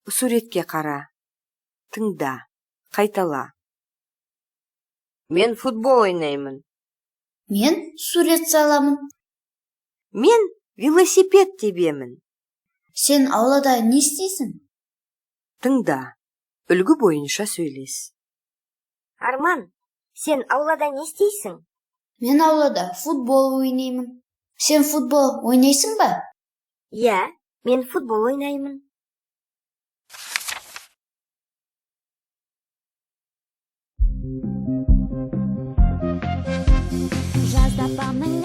Суретке қара. Тыңда. Қайтала. Мен футбол ойнаймын. Мен сурет саламын. Мен велосипед тебемін. Сен аулада не істейсің? Тыңда. Үлгі бойынша сөйлес. Арман, сен аулада не істейсің? Мен аулада футбол ойнаймын. Сен футбол ойнайсың ба? Иә, мен футбол ойнаймын. Жазда апамның